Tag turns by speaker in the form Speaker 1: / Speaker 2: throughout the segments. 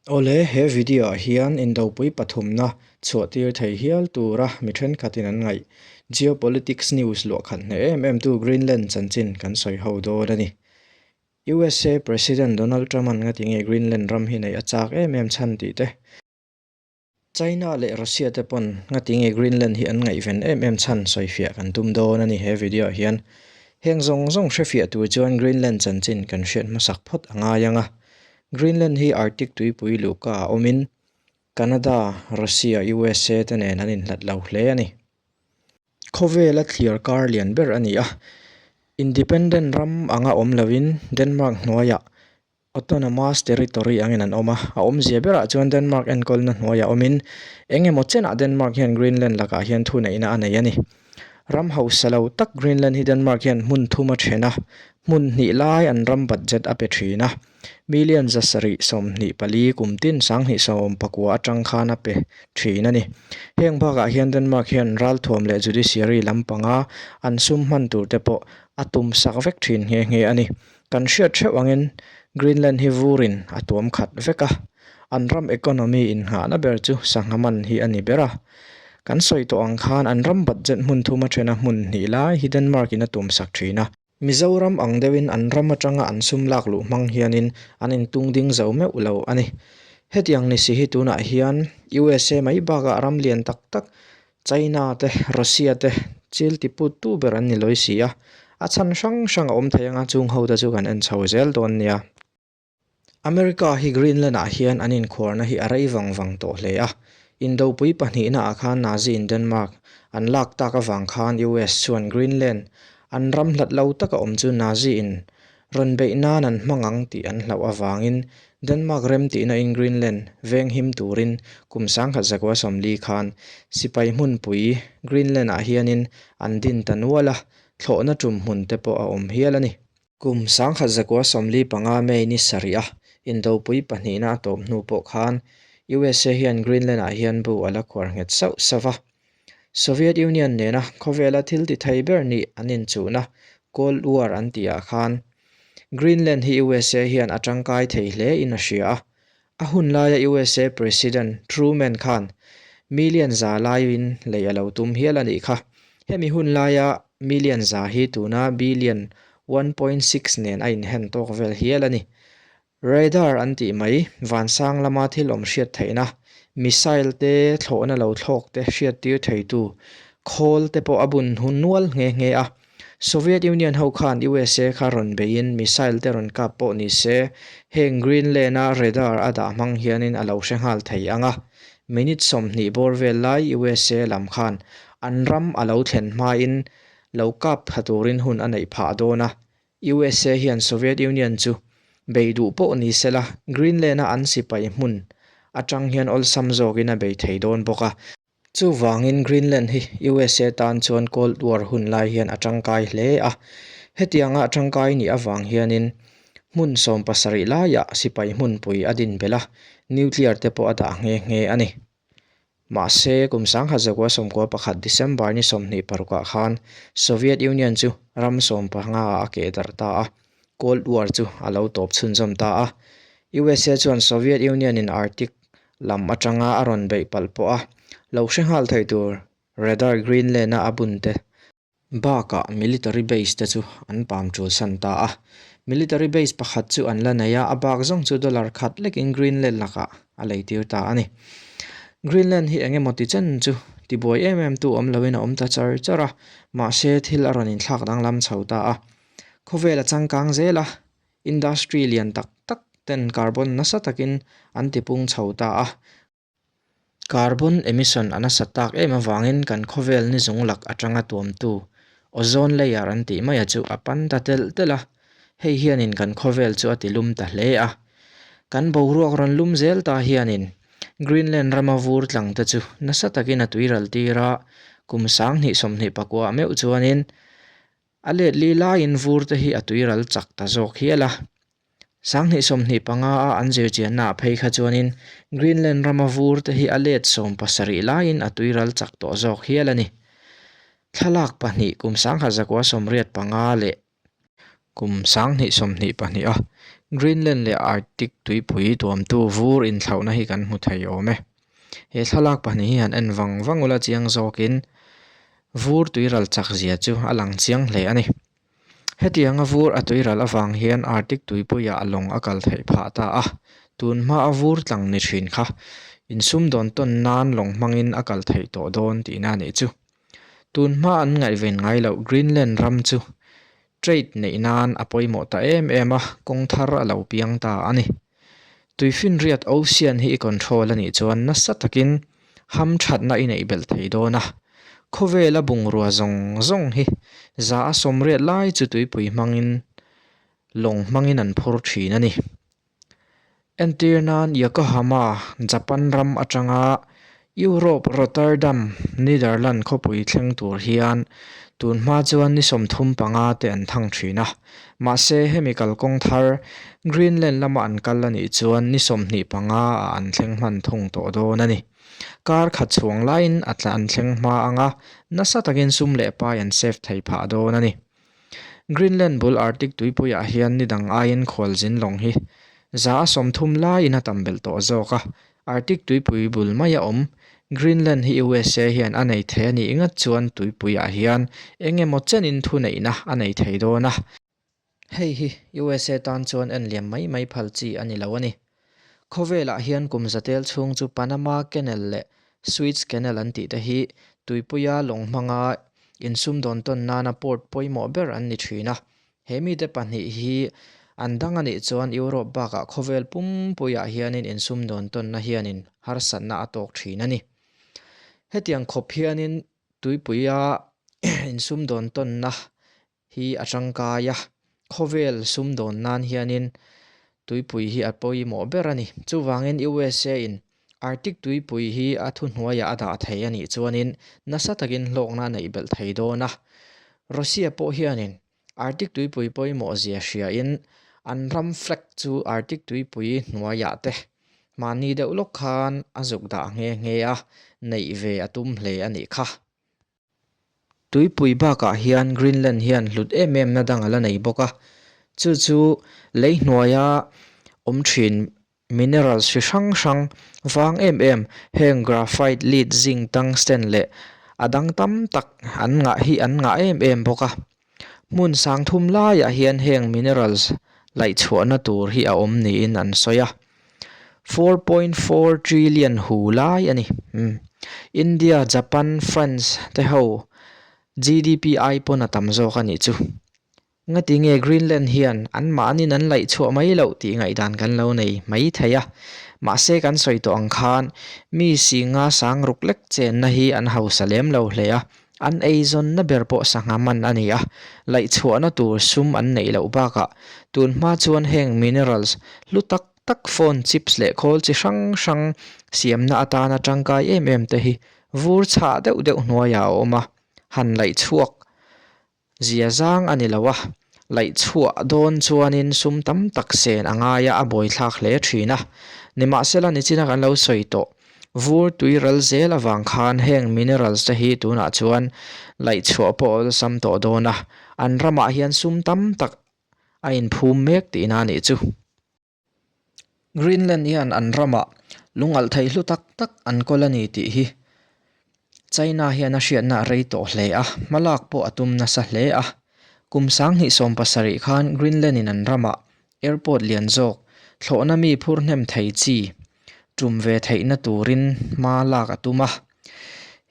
Speaker 1: Awle, he video ah hian indopui pathumna chhuah tir thei hial tura mi thenkhatin an ngaih geopolitics news luahkhat hneh em em tu Greenland chanchin kan sawi ho dawn a ni. USA President Donald Trump-a'n ngati nge Greenland ram hi neih a chak em em chhan tih te, China leh Russia te pawn ngati nge Greenland hi an ngaihven em em chhan sawifiah kan tum dawn a ni he video ah hian. Heng zawng zawng hrefiah tur chuan Greenland chanchin kan hriat hmasak phawt a ngai ang a. Greenland hi Arctic tuipui luhka ah awmin Canada, Russia, USA te nen an inhlat lo hle a ni. Khawvela thliar kar lian ber a ni a. Independent ram anga awm loin Denmark hnuaiah Autonomous territory angin an awm a, a awmzia berah chuan Denmark enkawlna hnuaiah awmin eng emaw chenah Denmark hian Greenland lakah hian thuneihna a nei a ni. Ram hausa lo tak Greenland hi Denmark hian hmun thum a then a, hmun hnih lai an ram budget a pe thin a, million 724 kum tin 2019 atang khan a pe thin a ni. Heng bakah hian Denmark hian ralthuam leh judiciary lampanga an sum hman tur te pawh a tum sak vek thin nghe nghe a ni. Kan hriat theuh angin Greenland hi vurin a tuam khat vek a, an ram economy innghahna ber chu sangha man hi a ni ber a. Kan sawi tawh ang khan an ram budget hmun thum a thena hmun hnih lai hi Denmark in a tum sak thin a. Mizoram ang deuhin an ram atanga an sum lak luh hmang hianin an intung ding zo meuh lo a ni. Hetiang ni si hi tunah hian USA mai bakah ram lian tak tak China te, Russia te chil ti put tu ber an ni lawi si a, a chhan hrang hrang a awm thei anga chung ho te chu kan en chho zel dawn nia. America hi Greenland ah hian an inkhuarna hi a rei vang vang tawh hle a, Indopui pahnihna ah khan Nazi in Denmark an lak tak avang khan US chuan Greenland an ram hlat lo taka awm chu Nazi in Rawn beih nan an hmang ang tih an hlauh avangin Denmark remtihna in Greenland veng him turin kum 1940 khan sipai hmunpui Greenland ah hianin an din ta nual a, thlawhna tum hmun te pawh a awm hial a ni. Kum 1945 May ni sarih a indopui pahnihna a tawp hnu pawh khan USA hian Greenland ah hian bu a la khuar nghet sauh sauh a. Soviet Union nena khawvela thil ti thei ber nih an inchuhna Cold War an tihah khan Greenland hi USA hian a tangkai thei hle in a hria a. A hun laia USA President Truman khan million za laiin lei a lo tum hial a nih kha. Hemi hun laia million za hi tuna billion 1.6 nen a inhen tawk vel hial a ni. Radar an tih mai, vansang lama thil awm hriat theihna, missile te, thlawhna lo thlawk te hriattir theitu khawl te pawh a bun hun nual nghe nghe a. Soviet Union ho khan USA kha rawn beiin missile te rawn kap pawh ni se, heng Greenland-a radar a dah hmang hianin a lo hre nghal thei ang a. Minute 20 bawr vel lai USA lam khan an ram a lo thlen hmain lo kap tha turin hun a neih phah dawn a. USA hian Soviet Union chu bei duh pawh ni se la, Greenland-a an sipai hmun atang hian awlsam zawkin a bei thei dawn bawk a. Chuvangin Greenland hi USA tan chuan Cold War hun lai hian a tangkai hle a. Hetianga a tangkai nih avang hianin hmun 70 laiah sipai hmunpui a din belh a, nuclear te pawh a dah nghe nghe a ni. Mahse, kum 1991 December ni 26 ah khan Soviet Union chu ram 15 ah a keh darh ta a, Cold War chu a lo tawp chhunzawm ta a. USA chuan Soviet Union in Arctic lam atanga a rawn beih palh pawh a lo hre nghal thei tur radar Greenland-a a bun te Bakah military base te chu an pam tul san ta a. Military base pakhat chu an la nei a, a bak zawng chu dollar khat lekin Greenland lakah a lei tir ta a ni. Greenland hi eng emaw ti chen chu tibuai em em tu awm loin a awm ta char char a, mahse thil a rawn inthlak danglam chho ta a. Khawvel a changkang zel a, industry lian tak tak ten carbon nasa takin an tipung chho ta a. Carbon emission a nasa tak em avangin kan khawvel ni zung lak atanga tuamtu ozone layer an tih maia chu a pan ta telh telh a, hei hianin kan khawvel chu a ti lum ta hle a. Kan boruak rawn lum zel ta hianin Greenland rama vur tlang te chu nasa takin a tuiral tir a, kum 2029 meuh chuanin a let li laiin vur te hi a tuiral chak ta zawk hial a. 2025 a an zirchianna ah phei kha chuanin Greenland rama vur te hi a let 70 laiin a tuiral chak tawh zawk hial a ni. Thlalak pahnih kum 1985 leh kum 2022 a. Greenland leh Arctic tuipui tuamtu vur inthlauhna hi kan hmu thei awm e. He thlalak pahnih hi han en vang vang ula chiang zawkin vur tuiral chak zia chu a lang chiang hle a ni. Hetianga vur a tuiral avang hian Arctic tuipuiah a lawng a kal theih phah ta a, tun hmaa vur tlang ni thin kha insumdawn tawn nan lawng hmangin a kal theih tawh dawn tihna a nih chu. Tun hma an ngaihven ngai loh Greenland ram chu trade neih nan a pawimawh ta em em a, kawng thar a lo piang ta a ni. Tuifinriat Ocean hi i control a nih chuan nasa takin hamthatna i neih belh thei dawn a. Khawvela bungrua zawng zawng hi za a sawmriat lai chu tuipui hmangin lawng hmangin an phur thin a ni. Entir nan Yokohama, Japan ram atanga Europe Rotterdam, Netherland khawpui thleng tur hian tun hma chuan ni 35 te an thang thin a. Mahse, hemi kalkawng thar Greenland lama an kal a nih chuan ni 25 ah an thleng hman thung tawh dawn a ni. Kar khat chhuang laiin a an thleng hma anga nasa takin sum leh pai an save thei phah dawn a ni. Greenland bul Arctic tuipuiah hian ni dang aiin khualzin lawng hi 130 laiin a tam belh tawh zawk a. Arctic tuipui bul maia awm Greenland hi USA hian a nei thei a nih ngat chuan tuipuiah hian eng emaw chenin thuneihna a nei thei dawn a. Hei hi USA tan chuan en liam mai mai phal chi a ni lo a ni. Khawvelah hian kum zatel chhung chu Panama Canal leh Suez Canal an tih te hi tuipuia lawng hmanga insumdawn tawn nana port pawimawh ber an ni thin a. He mite pahnih hi an dang a nih chuan Europe bakah khawvel pumpuiah hianin insumdawn tawnna hianin harsatna a tawk thin a ni. Hetiang khawp hianin tuipuia insumdawn tawnna hi a tangkai a, khawvel sumdawn nan hianin tuipui hi a pawimawh ber a ni. Chuvangin USA in Arctic tuipui hi a thuhnuaiah a dah thei a nih chuanin nasa takin hlawkna a neih belh thei dawn a. Russia pawh hianin Arctic tuipui pawimawh zia hriain an ram flag chu Arctic tuipui hnuaiah te mahni deuh lawk khan a zuk dah nghe nghe a, neih ve a tum hle a nih kha. Tuipui bakah hian Greenland hian hlut em em na dang a la nei bawk a, chu chu lei hnuaia awm thin minerals hri hrang hrang vang em em heng graphite, lead, zinc, tungsten leh a dang tam tak an ngah hi an ngah em em bawk a. Hmun sang thum laiah hian heng minerals laihchhuahna tur hi a awm niin an sawi a. 4.4 trillion hu lai a ni. India, Japan, France te ho GDP ai pawn a tam zawk a nih chu. Ngati nge Greenland hian anmahnin an laihchhuah mai loh tih ngaihdan kan lo nei mai thei a. Mahse kan sawi tawh ang khan mi singa sang ruk lek chenna hi an hausa lem lo hle a. An eizawnna ber pawh sangha man a ni a, laihchhuahna tur sum an neih loh bakah tun hma chuan heng minerals hlu tak tak phone chips leh khawl chi hrang hrang siamna atana tangkai em em te hi vur chhah deuh deuh hnuaiah a awm a, han laihchhuak Zia zang a ni lo a, laihchhuah dawn chuanin sum tam tak sen a ngai a, a buaithlak hle thin a. Nimahsela nichina kan lo sawi tawh, vur tui ral zel avang khan heng minerals te hi tunah chuan laihchhuah pawh a awlsam tawh dawn a, an ramah hian sum tam tak a inphum mek tihna a nih chu. Greenland hian an ramah lungalh thei hlu tak tak an kawl a ni tih hi China hian a hriatna a rei tawh hle a, hmalak pawh a tum nasa hle a. Kum 2017 khan Greenland in an ramah airport lian zawk thlawhna mi phur hnem thei chi tum ve theihna turin hma lak a tum a.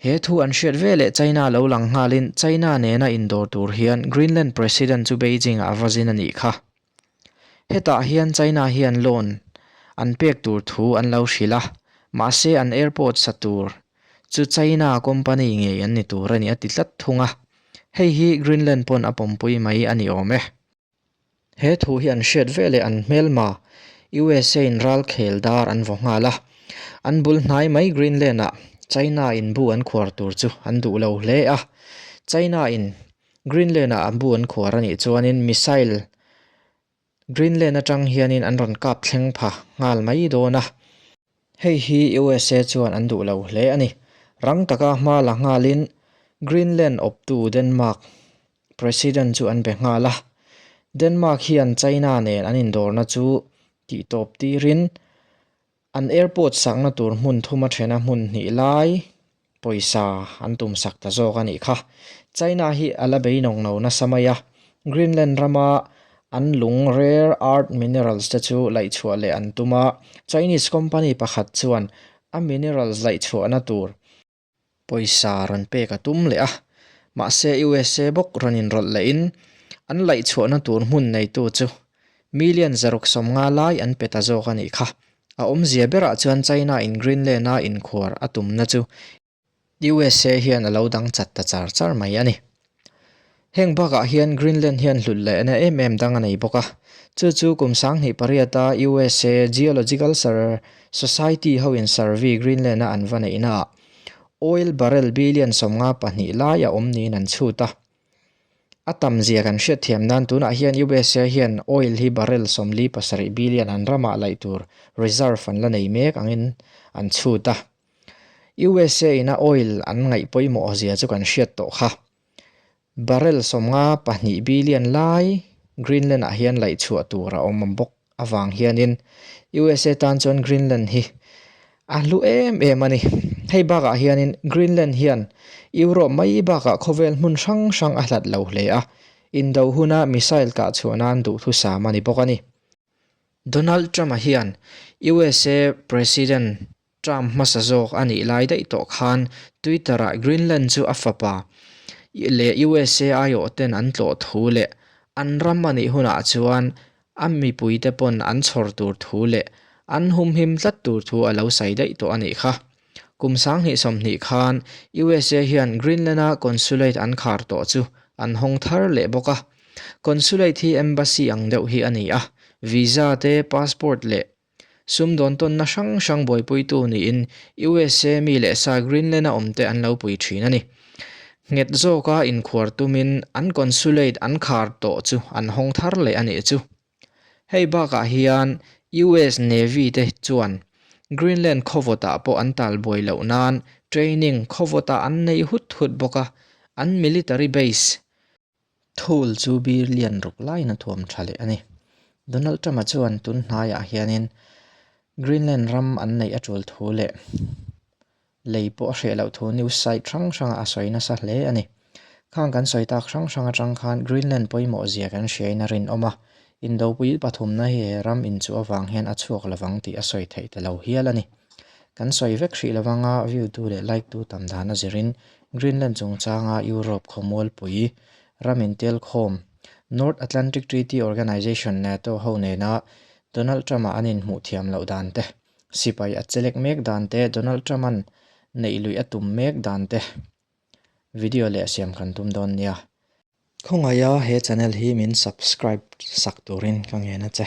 Speaker 1: He thu an hriat veleh China lo lang nghalin China nena indawr tur hian Greenland President chu Beijing-ah a va zin a nih kha. Hetah hian China hian loan an pek tur thu an lo hrilh a, mahse an airport sa tur chu China company ngei an ni tur a ni a ti tlat thung a, hei hi Greenland pawn a pawmpui mai a ni awm e. He thu hi an hriat veleh an hmelma USA in ral khel dar an vaw nghal a, an bul hnai mai Greenland ah China in bu an khuar tur chu an duh lo hle a, China in Greenland-ah an bu an khuar a nih chuanin missile Greenland atang hianin an rawn kap thleng pha nghal mai dawn a. Hei hi USA chuan an duh lo hle a ni. Rang taka hma la nghalin Greenland awptu Denmark President chu an be nghal a. Denmark hian China nen an indawrna chu tihtawp tirin an airport sakna tur hmun thuma thena hmun hnih lai pawisa an tum sak ta zawk a nih kha. China hi a la beinawng lo nasa mai a, Greenland rama an lung rare earth minerals te chu laihchhuah leh an tum a, Chinese company pakhat chuan a minerals laihchhuahna tur pawisa rawn pek a tum leh a, mahse USA bawk rawn inrawlh lehin an laihchhuahna tur hmun neitu chu million 650 lai an pe ta zawk a nih kha. A awmzia berah chuan China in Greenland a inkhuar a tumna chu USA hian a lo dang chat ta char char mai a ni. Heng bakah hian Greenland hian hlut lehna em em dang a nei bawk a, chu chu kum 2008 a USA Geological Society hoin survey Greenland a an va neihnaah oil barrel billion 52 lai a awm niin an chhut a. A tam zia kan hriatthiam nan tunah hian USA hian oil hi barrel 47 billion an ramah laih tur reserve an la nei mek angin an chhut a. USA ina oil an ngaih pawimawh zia chu kan hriat tawh kha. Barrel 52 billion lai Greenland ah hian laih chhuah tur a awm bawk avang hianin USA tan chuan Greenland hi a hlu em em a ni. Hei bakah hianin Greenland hian Europe mai bakah khawvel hmun hrang hrang a hlat lo hle a, indo huna missile kah chhuah nan duhthusam a ni bawk a ni. Donald Trump-a hian USA President Trump hmasa zawk a nih lai daih tawh khan Twitter-ah Greenland chu a fapa leh USA aiawh ten an tlawh thu leh an ram a nih hunah chuan a mipuite pawn an chhawr tur thu leh an humhim tlat tur thu a lo sawi daih tawh a nih kha. Kum 2020 khan USA hian Greenland-a consulate an khar tawh chu an hawng thar leh bawk a. Consulate hi embassy ang deuh hi a ni a, visa te, passport leh Sumdawn tawnna hrang hrang buaipuitu niin USA mi leh sa Greenland-a awmte an lo pui thin a ni. Nghet zawka inkhuar tumin an consulate an khar tawh chu an hawng thar leh a nih chu. Hei bakah hian US Navy te chuan Greenland khawvawtah pawh an talbuai loh nan training khawvawtah an nei hut hut bawk a, an military base Thul chu bir lian ruk laiin a thuam tha leh a ni. Donald Trump-a chuan tun hnaiah hianin Greenland ram an neih a tul thu leh lei pawh a hreh loh thu news site hrang hrangah a sawi nasa hle a ni. Khang kan sawi tak hrang hrang atang khan Greenland pawimawh zia kan hriain a rinawm a, indopui pathumna hi he ram inchuh avang hian a chhuak lovang tih a sawi theih ta lo hial a ni. Kan sawi vek hrih lovanga view tu leh like tu tam dan a zirin Greenland chungchanga Europe khawmualpui ram intelkhawm North Atlantic Treaty Organization, NATO, ho nena Donald Trump-a an inhmuh thiam loh dan te, sipai a chelek mek dan te, Donald Trump-a'n neih luih a tum mek dan te video leh siam kan tum dawn nia. Khawngaiha he channel hi min subscribe sak turin ka ngen a che.